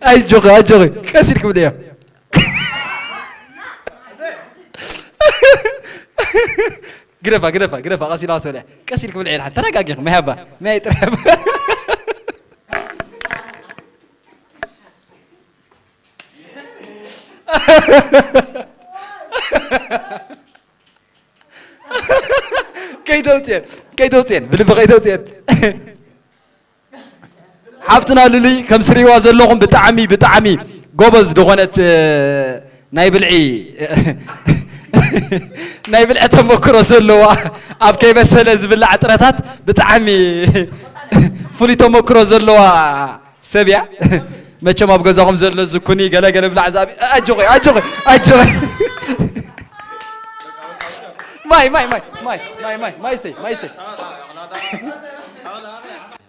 ኣይጆኺ ኣይጆኺ፣ ቀስ ኢልኪ ብልዕዮ። ግደፋ ግደፋ ግደፋ፣ ቀስ ኢልኪ ብልዕዮ። ተረጋጊኺ፣ ማይ ሃባ፣ ማይ ጥራሕ ሃባ። ከይተውፅኤን፣ ከይተውፅኤን፣ ብልቢ ከይተውፅኤን። ሓፍትና ሉሊ፣ ከም ስሪዋ ዘለኹም ብጣዕሚ ብጣዕሚ ጎበዝ ዝኾነት፣ እ፣ ናይ ብልዒ ናይ ብልዒ ተመክሮ ዘለዋ፣ ኣብ ከይበሰለ ዝብላዕ ጥረታት ብጣዕሚ ፍሉይ ተመክሮ ዘለዋ ሰብ እያ። መቸም ኣብ ገዛኹም ዘሎ ዝኩኒ ገለ ገለ ብላዕ ዛቢ፣ ኣጆኺ ኣጆኺ ኣጆኺ። ማይ ማይ ማይ ማይ ማይ ማይ ማይ ስተይ ማይ ስተይ።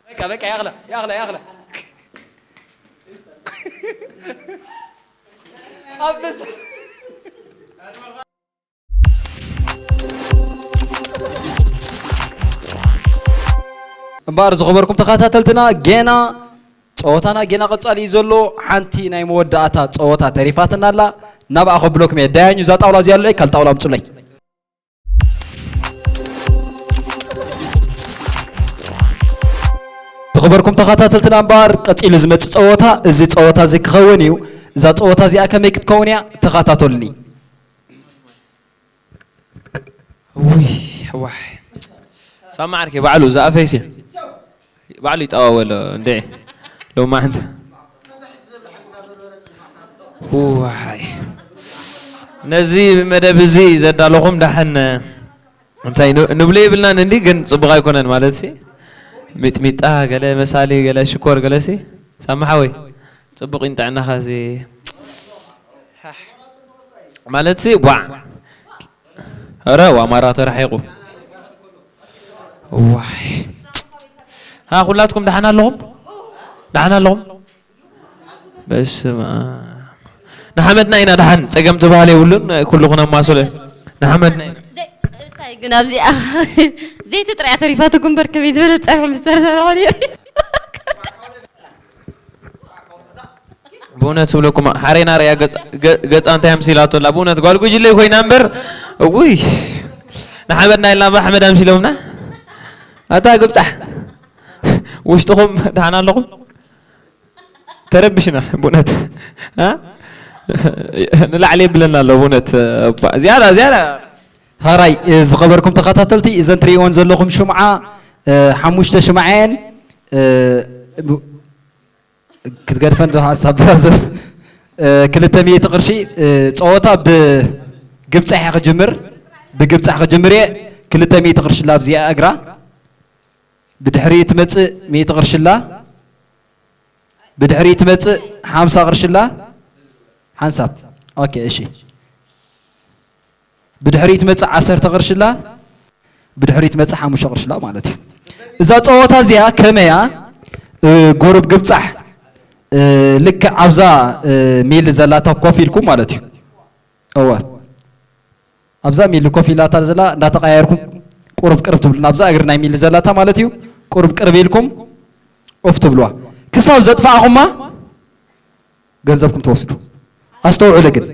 በቃ በቃ፣ ያኽላ ያኽላ ያኽላ። ኣበስ እምበኣር ዝኸበርኩም ተኸታተልትና፣ ጌና ጸወታና ጌና ቀጻሊ እዩ ዘሎ። ሓንቲ ናይ መወዳእታ ጸወታ ተሪፋትና ኣላ። ናብኣ ከብለኩም እየ። ዳያኙ እዛ ጣውላ እዚኣ ኣሎ፣ ካልእ ጣውላ ኣምጹለይ። ዝኸበርኩም ተኸታተልትና እምበኣር፣ ቀጺሉ ዝመጽእ ጸወታ፣ እዚ ጸወታ እዚ ክኸውን እዩ። እዛ ጸወታ እዚኣ ከመይ ክትከውን እያ? ተኸታተሉኒ። ውይ፣ ዋሕ። ሳማ ዓርከይ ባዕሉ ዝኣፈይሲ። ባዕሉ ይጠዋወሎ እንዴ። ሎማንት። ዋይ። ነዚ መደብ እዚ ዘዳለኹም ዳሕን እንታይ ን-፣ ንብሎ የብልናን እንዲ፣ ግን ጽቡቕ ኣይኮነን ማለት ሲ። ሚጥሚጣ፣ ገለ መሳሊ፣ ገለ ሽኮር፣ ገለ ሲ። ሳማ ሓወይ፣ ጽቡቕ እዩ ንጥዕናኻ እዚ። ማለት ሲ፣ ዋዕ። ኧረ፣ ዋማራ ተራሒቑ። ዋይ። ሃ፣ ኩላትኩም ደሓን ኣለኹም? ደሓን ኣለኹም? በስመ ኣብ። ንሓመድና ኢና ደሓን፣ ጸገም ዝበሃል የብሉን፣ ኩሉ ክነማስሎ። ንሓመድና ኢና። ዘይ-፣ እሳይ ግን ኣብዚኣ ዘይቲ ጥራይ ተሪፋትኩም እምበር ከመይ ዝበለ ጸብሒ ምስ ተሰርሐ ነይሩ። ብእውነት እብለኩም፣ ሓሬና ርያ ገጻ፣ ገ-፣ ገጻ እንታይ ኣምሲላቶ ኣላ? ብእውነት ጓል ጉጅለይ ኮይና እምበር፣ እውይ፣ ንሓመድና ኢልና ብኣሕመድ ኣምሲሎምና። ኣታ ግብጻሕ፣ ውሽጥኹም ደሓን ኣለኹም? ተረብሽና፣ ብእውነት። ኣ? ንላዕሊ የብለና ኣሎ፣ ብእውነት። እባ፣ ዝያዳ፣ ዝያዳ። ሃራይ፣ ዝኸበርኩም ተኸታተልቲ፣ እዘን ትርእይወን ዘለኹም ሽምዓ፣ እ፣ ሓሙሽተ ሽምዓ እየን። እ፣ ብ-፣ ክትገድፈን ዶ ሓንሳብ ብራዘር? እ፣ ክልተ ሚእቲ ቅርሺ፣ እ፣ ጸወታ ብግብጻሕ እየ ክጅምር፣ ብግብጻሕ ክጅምር እየ። ክልተ ሚእቲ ቅርሺ ላብዚኣ እግራ፣ ብድሕሪኡ ትመጽእ ሚእቲ ቅርሺ ኣላ፣ ብድሕሪኡ ትመጽእ ሓምሳ ቅርሺ ኣላ፣ ሓንሳብ። ኦኬ፣ እሺ። ብድሕሪኡ ትመጽእ ዓሰርተ ቅርሺ ኣላ፣ ብድሕሪኡ ትመጽእ ሓሙሽተ ቅርሺ ኣላ ማለት እዩ። እዛ ጸወታ እዚኣ ከመያ፣ እ፣ ጎረብ ግብጻሕ፣ እ፣ ልክዕ ኣብዛ፣ እ፣ ሚሊ ዘላታ ኮፍ ኢልኩም ማለት እዩ። እወ። ኣብዛ ሚሊ ኮፍ ኢላታ ዘላ እንዳተቀያየርኩም ቁርብ ቅርብ ትብሉ። ናብዛ እግሪ ናይ ሚሊ ዘላታ ማለት እዩ። ቁርብ ቅርብ ኢልኩም ኦፍ ትብልዋ። ክሳብ ዘጥፋእኹማ ገንዘብኩም ትወስዱ። ኣስተውዕሉ ግን።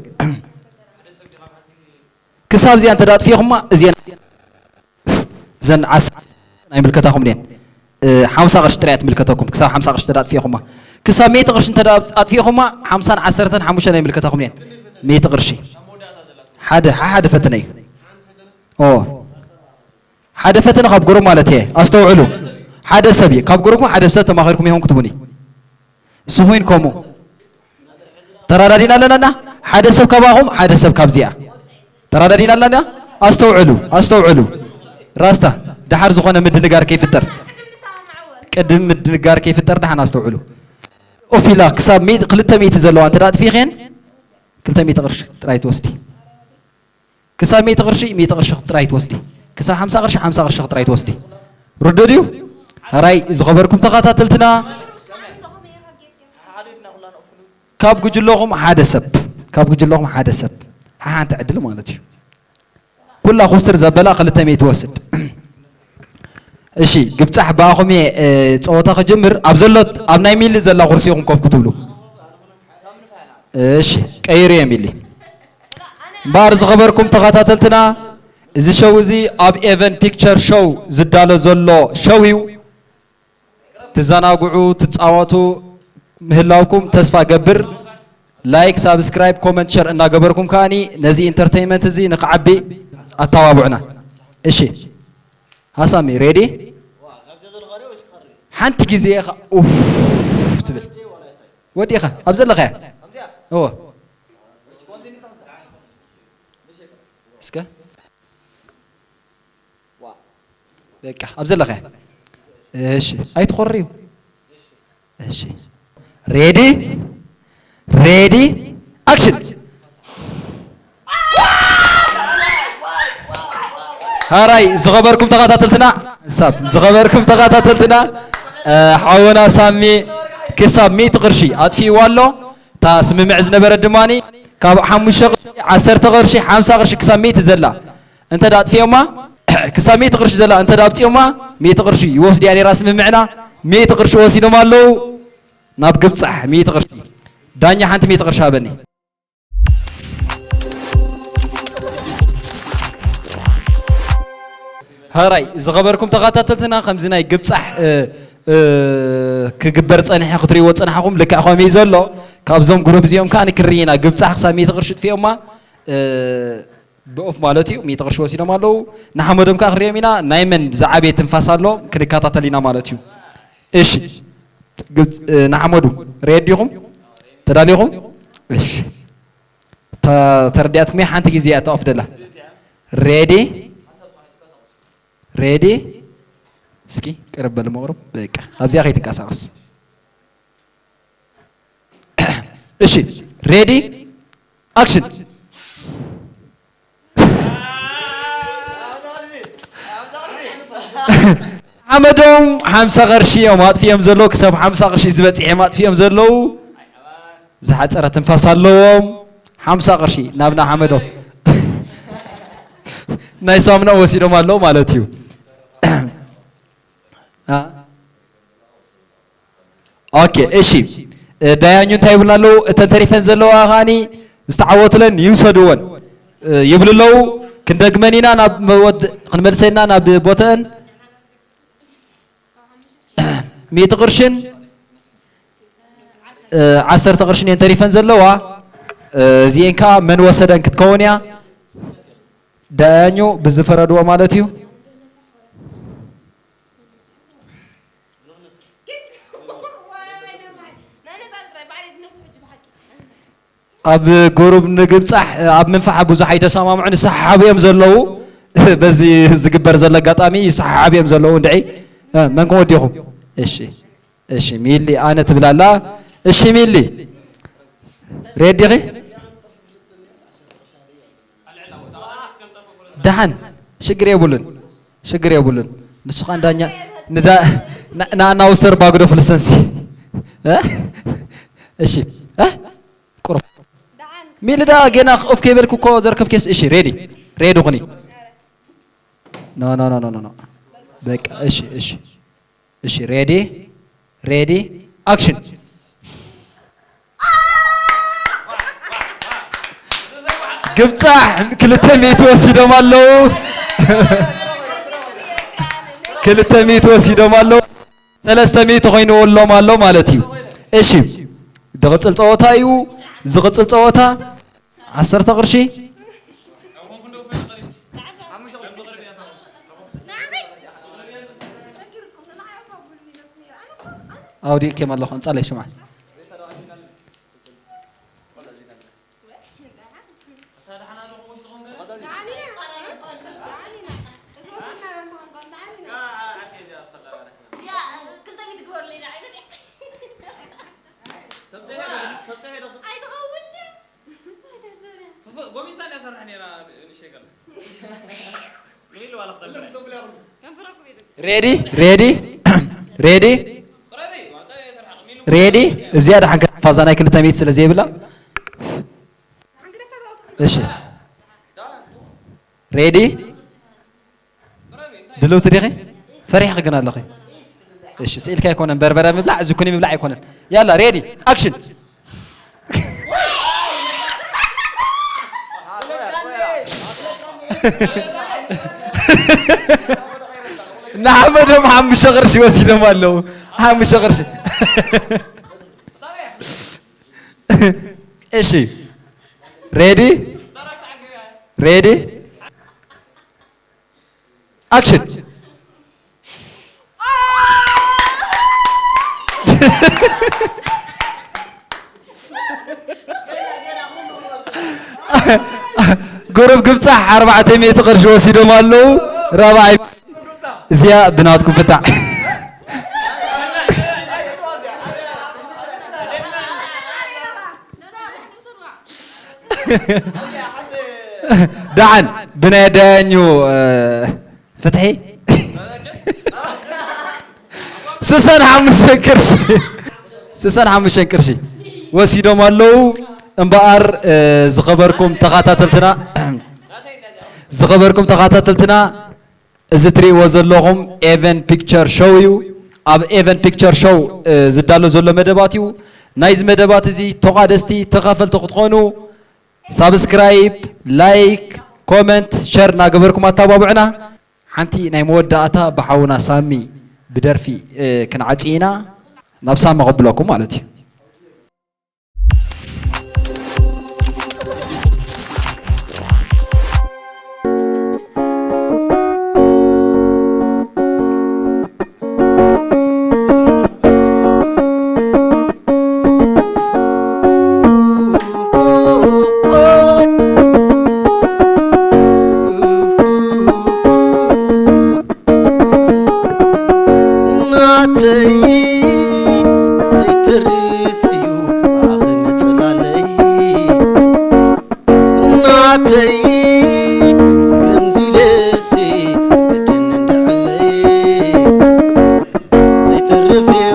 ክሳብ እዚኣ እንተ ኣጥፊእኹማ፣ እዚአን፣ እዘን ዓሰርተ ኣይምልከታኹምን እየን። እ፣ ሓምሳ ቅርሺ ጥራይ እያ ትምልከተኩም። ክሳብ ሓምሳ ቅርሺ እንተ ኣጥፊእኹማ። ክሳብ ሚእቲ ቅርሺ እንተ ኣጥፊእኹማ፣ ሓምሳን ዓሰርተን ሓሙሽተን ኣይምልከታኹምን እየን። ሚእቲ ቅርሺ። ሓደ፣ ሓደ ፈተነ እዩ። ኦ። ሓደ ፈተነ ካብ ግሩፕ ማለት እየ። ኣስተውዕሉ። ሓደ ሰብ እዩ። ካብ ግሩፕ ሓደ ሰብ ተማኺርኩም ኢኹም ክትቡኒ። እሱ ኮይን ከምኡ። ተራዳዲና ኣለና እና ሓደ ሰብ ካባኹም፣ ሓደ ሰብ ካብዚኣ። ተራዳዲና ኣለና። ኣስተውዕሉ፣ ኣስተውዕሉ። ራስታ፣ ደሓር ዝኾነ ምድንጋር ከይፍጠር። ቅድም ምድንጋር ከይፍጠር ደሓን ኣስተውዕሉ። ኦፍ ኢላ ክሳብ ሚእቲ፣ ክልተ ሚእቲ ዘለዋ እንተ ደኣ ኣጥፊእኽየን፣ ክልተ ሚእቲ ቅርሺ ጥራይ ትወስዲ። ክሳብ ሚእቲ ቅርሺ፣ ሚእቲ ቅርሺ ጥራይ ትወስዲ። ክሳብ ሓምሳ ቅርሺ፣ ሓምሳ ቅርሺ ጥራይ ትወስዲ። ርዱእ ድዩ? ሕራይ ዝኸበርኩም ተኸታተልትና፣ ካብ ጉጅለኹም ሓደ ሰብ፣ ካብ ጉጅለኹም ሓደ ሰብ፣ ሓሓንቲ ዕድል ማለት እዩ። ኩላ ኩስትር ዘበላ ክልተ ሚእቲ ትወስድ። እሺ፣ ግብጻሕ ብኣኹም እየ፣ እ፣ ጸወታ ክጅምር። ኣብ ዘሎት፣ ኣብ ናይ ሚሊ ዘላ ኩርሲ ኢኹም ኮፍ ክትብሉ። እሺ፣ ቀይሩ የሚል እምበኣር ዝኸበርኩም ተኸታተልትና፣ እዚ ሸው እዚ ኣብ ኤቨን ፒክቸር ሾው ዝዳሎ ዘሎ ሸው እዩ። ትዘናግዑ ትጻወቱ ምህላውኩም ተስፋ ገብር። ላይክ፣ ሳብስክራይብ፣ ኮመንት፣ ሸር እናገበርኩም ከኣኒ ነዚ ኢንተርቴይንመንት እዚ ንክዓቢ ኣተባብዑና። እሺ፣ ሃሳሚ ሬዲ? ሓንቲ ግዜ ኢኻ ኡፍ ትብል። ወዲኻ ኣብ ዘለኻያ። እዎ። እስከ በቃ ኣብ ዘለኻያ። እሺ፣ ኣይትኾርዩ። እሺ፣ ሬዲ፣ ሬዲ፣ ኣክሽን። ሃራይ ዝኸበርኩም ተኸታተልትና፣ ሳብ ዝኸበርኩም ተኸታተልትና፣ እ፣ ሓውና ሳሚ ክሳብ ሚእቲ ቅርሺ ኣጥፊእዋ ኣሎ። እታ ስምምዕ ዝነበረት ድማኒ ካብ ሓሙሽተ ቅርሺ፣ ዓሰርተ ቅርሺ፣ ሓምሳ ቅርሺ ክሳብ ሚእቲ ዘላ እንተ ዳጥፍዮማ፣ ክሳብ ሚእቲ ቅርሺ ዘላ እንተ ዳብጽዮማ፣ ሚእቲ ቅርሺ ይወስድያ ነይራ ስምምዕና። ሚእቲ ቅርሺ ወሲዶም ኣለዉ። ናብ ግብጻሕ ሚእቲ ቅርሺ። ዳኛ ሓንቲ ሚእቲ ቅርሺ ሃበኒ። ሃራይ ዝኸበርኩም ተኸታተልትና፣ ከምዚ ናይ ግብጻሕ፣ እ፣ እ፣ ክግበር ጸኒሐ ክትርእይዎ ጸናሕኩም፣ ልክዕ ከምኡ እዩ ዘሎ። ካብዞም ግሩፕ እዚኦም ከኣ ክንርኢ ኢና። ግብጻሕ ክሳብ ሚእቲ ቅርሺ ጥፊኦማ፣ እ፣ ብኦፍ ማለት እዩ፣ ሚእቲ ቅርሺ ወሲዶም ኣለዉ። ንሓመዶም ከኣ ክንርእዮም ኢና። ናይ መን ዝዓበየ ትንፋስ ኣሎ ክንከታተል ኢና ማለት እዩ። እሺ፣ ግብጽ-፣ እ፣ ንሓመዱ ሬዲ ዲኹም? ተዳሊኹም? እሺ። ተ-፣ ተረዲኣትኩም እያ? ሓንቲ ግዜ እያ እታ ኦፍ ደላ። ሬዲ? ሬዲ? እስኪ ቅርብ በል መቕረብ። በቃ፣ ካብዚኣ ከይትንቀሳቐስ። እሺ፣ ሬዲ? ኣክሽን። ሓመዶም ሓምሳ ቅርሺ እዮም ኣጥፊኦም ዘለዉ። ክሳብ ሓምሳ ቅርሺ ዝበጽሕ እዮም ኣጥፊኦም ዘለዉ። ዝሓጸረ ትንፋስ ኣለዎም። ሓምሳ ቅርሺ ናብ ንሓመዶም። ናይ ሳሙና ወሲዶም ኣለዉ ማለት እዩ። አ? ኦኬ፣ እሺ። እ፣ ዳያኙ እንታይ ይብሉና ኣለዉ? እተን ተሪፈን ዘለዋ ኸኣኒ ዝተዓወቱለን ይውሰድወን፣ እ፣ ይብሉ ኣለዉ። ክንደግመን ኢና፣ ናብ መወድ-፣ ክንመልሰን ኢና ናብ ቦተአን። ሚእቲ ቅርሽን፣ እ፣ ዓሰርተ ቅርሽን እየን ተሪፈን ዘለዋ። እ፣ እዚኤን ከኣ መን ወሰደን ክትከውን እያ። ዳያኙ ብዝፈረድዎ ማለት እዩ። ኣብ ጉሩብ ንግብጻሕ ኣብ ምንፋሕ ብዙሕ ኣይተሰማምዑን፣ ይሰሓሓቡ እዮም ዘለዉ። በዚ ዝግበር ዘሎ ኣጋጣሚ ይሰሓሓቡ እዮም ዘለዉ። እንድዒ፣ እ፣ መንኩም ወዲኹም? እሺ፣ እሺ፣ ሚሊ ኣነ ትብል ኣላ። እሺ፣ ሚሊ፣ ሬዲ ዲኺ? ደሓን፣ ሽግር የብሉን፣ ሽግር የብሉን። ንሱ ኸኣ ዳኛ ንዳ-፣ ና-፣ ና-፣ ናውሰር ባግዶ ፍልሰንሲ። እ? እሺ። እ? ቁሩብ። ሚሊ ዳ ጌና ኦፍ ከይበልኩ እኮ ዘርከብኬስ። እሺ፣ ሬዲ። ሬዲ ኩኒ። ኖ፣ ኖ፣ ኖ፣ ኖ፣ ኖ። በቃ፣ እሺ፣ እሺ። እሺ፣ ሬዲ፣ ሬዲ፣ ኣክሽን። ግብጻሕ ክልተ ሚእቲ ወሲዶም ኣለዉ። ክልተ ሚእቲ ወሲዶም ኣለዉ። ሰለስተ ሚእቲ ኮይንዎም ኣሎ ማለት እዩ። እሺ፣ ዝቕጽል ጸወታ እዩ። ዝቕጽል ጸወታ ዓሰርተ ቅርሺ። ኣውዲእኬም ኣለኹ፣ ኣምጻለይ ሽምዓ። ሬዲ፣ ሬዲ፣ ሬዲ። እዚኣ ደሓን ከፋዛ ናይ ክልተ ሚእቲ ስለ ዘይብላ። እሺ። ሬዲ? ድልውቲ ዲኺ? ፈሪሕኺ ግን ኣለኺ። እሺ፣ ስኢልኪ ኣይኮነን በርበረ ምብላዕ፣ ዝኩኒ ምብላዕ ኣይኮነን። ያላ፣ ሬዲ፣ ኣክሽን። ንሓመዶም ሓሙሽተ ቅርሺ ወሲዶም ኣለዉ። ሓሙሽተ ቅርሺ። እሺ፣ ሬዲ፣ ሬዲ፣ ኣክሽን። ጉሩብ ግብፃሕ ኣርባዕተ ሚእቲ ቅርሺ ወሲዶም ኣለዉ። ራብዓይ እዚኣ ብናትኩም ፍታዕ። ደሓን ብናይ ዳኙ ፍትሒ ስሳን ሓሙሽተን ቅርሺ፣ ስሳን ሓሙሽተን ቅርሺ ወሲዶም ኣለዉ። እምበኣር ዝኸበርኩም ተኸታተልትና፣ ዝኸበርኩም ተኸታተልትና፣ እዚ ትርእይዎ ዘለኹም ኤቨን ፒክቸር ሾው እዩ። ኣብ ኤቨን ፒክቸር ሾው ዝዳሎ ዘሎ መደባት እዩ። ናይዚ መደባት እዚ ተቋደስቲ ተኻፈልቲ ክትኾኑ ሳብስክራይብ፣ ላይክ፣ ኮመንት፣ ሸር እናገበርኩም ኣተባብዑና። ሓንቲ ናይ መወዳእታ ብሓውና ሳሚ ብደርፊ ክንዓጽ ኢና። ናብ ሳሚ ከብለኩም ማለት እዩ። ናተይ ዘይተርፍ እዩ ኣኽን ጽላለይ ናተይ ከምዚ ኢለሲ ግድን እንድዕለይ ዘይተርፍ እዩ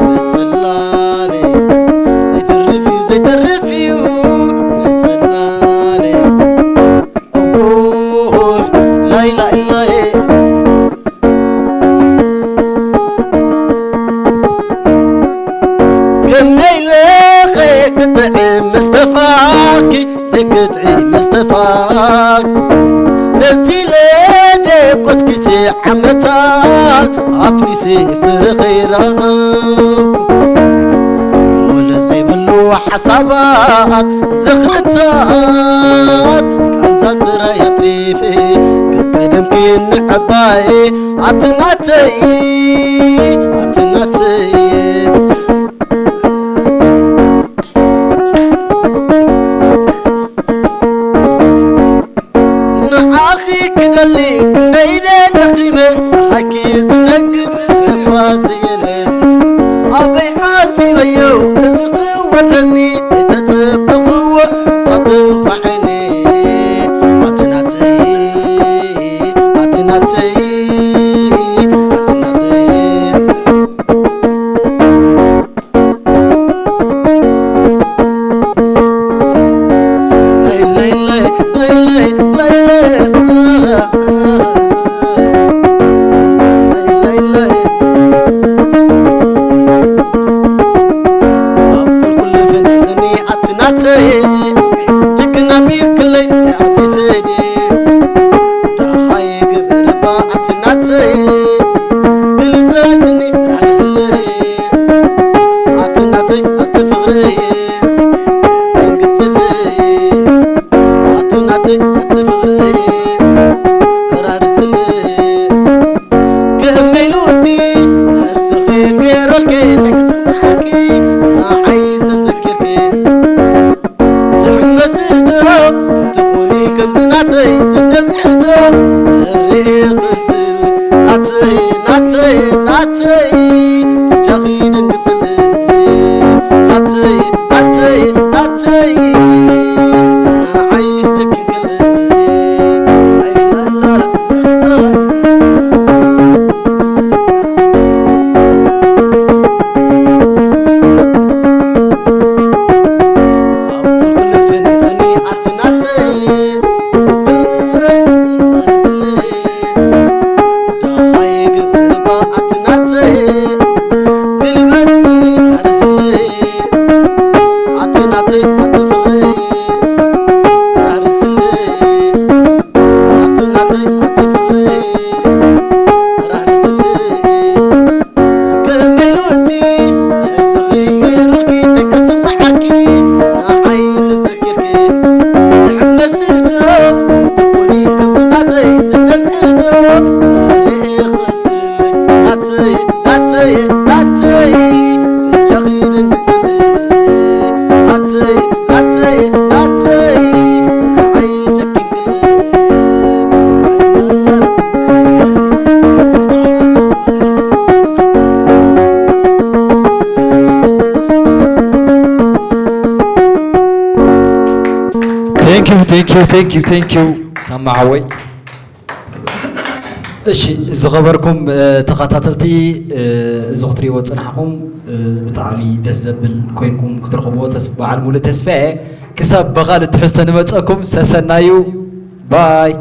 መጽላለይ ዘይተርፍ እዩ ዘይተርፍ እዩ መጽላለይ ኦሆ ላይ ላይ ላይ ከመይ ለኸ ክትዕም ምስተፋኪ ዘይክትዒ ምስተፋክ ነዚ ለደ ቆስኪሲ ዓመታት ኣፍሊሲ ፍርኺ ረኸብኩ ሙሉ ዘይብሉ ሓሳባት ዝኽርታት ቃንዛ ጥራይ ኣትሪፊ ከም ቀደምኪ ንዕባይ ኣቲ ናተይ ኣቲ ናተይ ንዓኺ ክደሊ ክንደይ ኢለ ደኺመ ብሓቂ ዝነግር እኳ ዘየለ ኣበይ ሓሲበዮ እዚ ክወርደኒ ዘይተጸበኽዎ ሳትኻ ዓይኒ ኣቲ ናተይ ኣቲ ናተይ ኣቲ ናተይ ናተይ ጅግና ቢልክለይ ኣቢሰይ ደሃይ ግብርባ ኣቲ ናተይ ብልትበልኒ ራህለይ ኣቲ ናተይ ኣቲ ፍቕረይ እንግጽለይ ኣቲ ናተይ ኣቲ ፍቕረይ ራርህለይ ክእመይሉ እቲ ነብስኺ ገይረልኪ ተክጽንሓኪ ንዓይ ተዘኪርኪ ትሕመሲ ዶ ትኾኒ ከምዚ ናተይ ትነብዒ ዶ ርርኢ ክስል ኣቲ ርኤ ክስለይ ናተይ ናተይ ናተይ ብጃኺ ደንግጽለይ ናተይ ናተይ ናተይ ንዓይ ጨኪንክለይ። Thank you, thank you, thank you, thank you. ሳማ ሓወይ። እሺ፣ ዝኸበርኩም ተኸታተልቲ፣ እዚ ክትሪእዎ ዝጸናሕኩም ብጣዕሚ ደስ ዘብል ኮይንኩም ክትረኽብዎ ተስ- በዓል ሙሉእ ተስፋ እየ። ክሳብ ብኻልእ ትሕዝቶ ንመጸኩም ሰሰናዩ። ባይ።